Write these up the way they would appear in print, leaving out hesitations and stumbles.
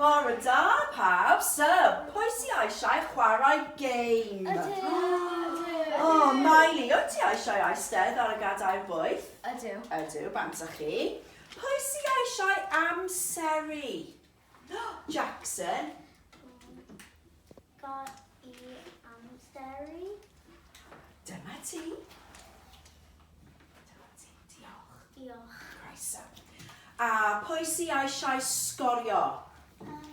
Bore da, pawb. So, pwy sy eisiau chwarae game? Ydw. Ydw. O, oh, Miley, wyt ti eisiau eistedd ar y gadair bwyth? Ydw. Ydw, bant â chi. Pwy sy eisiau amseru? Jackson. Ga i amseru. Dyma ti. Dyma ti, diolch. Diolch. Croeso. A pwy sy eisiau sgorio? Um,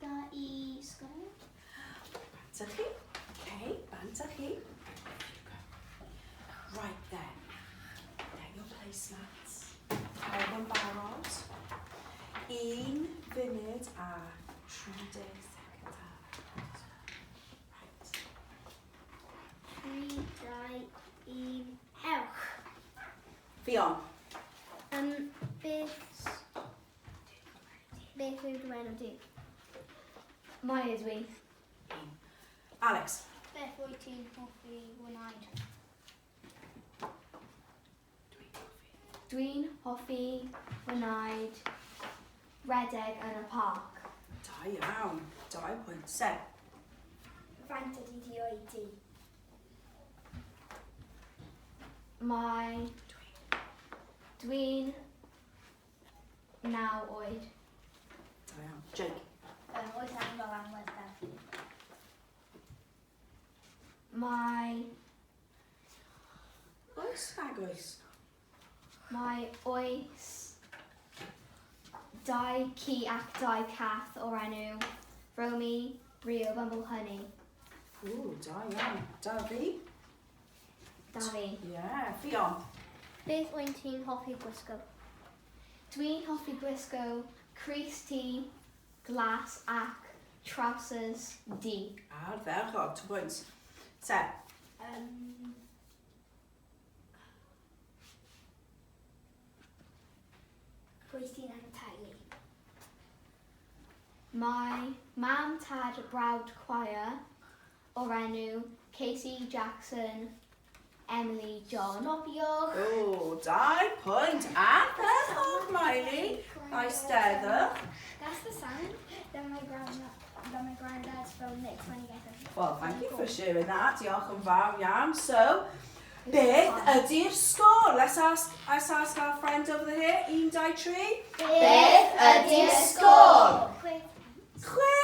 ga i sgorio? Bant â chi. Okay, bant â chi. Right then. Get your placemats. Pawb yn barod. Un funud a 30 second arall. Right. 3, 2, 1, ewch! Ffion. Um, beth... Beth yw dy enw di? Mai ydw i. Alex. Beth wyt ti'n hoffi wneud? Dwi'n hoffi wneud redeg yn y parc. Da iawn. Dau pwynt. Seb. Faint ydy dy oed di? Mae... Dwi'n naw oed. Da iawn. Jake. Um, oes angel am wydda. Mae... Oes nag oes? Mae oes dau ci ac dau cath o'r enw Romy, Rio, Bumble Honey. Ww, da iawn. Da fi. Da fi. Ie, yeah, Ffion. Beth wyt ti'n hoffi gwisgo? Dwi'n hoffi gwisgo crys T glas ac trowsus du. Ardderchog, two points. Te. Um, pwy sy'n yn y teulu? Mae mam, tad, brawd, chwaer o'r enw Casey, Jackson, Emily, John. Stopiwch! O, dau pwynt. Ardderchog, Miley. Eisteddwch. That's the sound that my grandma, that my granddad's phone makes when he gets a Well, thank you for sharing that. Diolch yn fawr iawn. So, beth ydy'r sgôr? Let's ask, let's ask our friend over here. 1, 2, 3. Beth ydy'r sgôr? Chwe.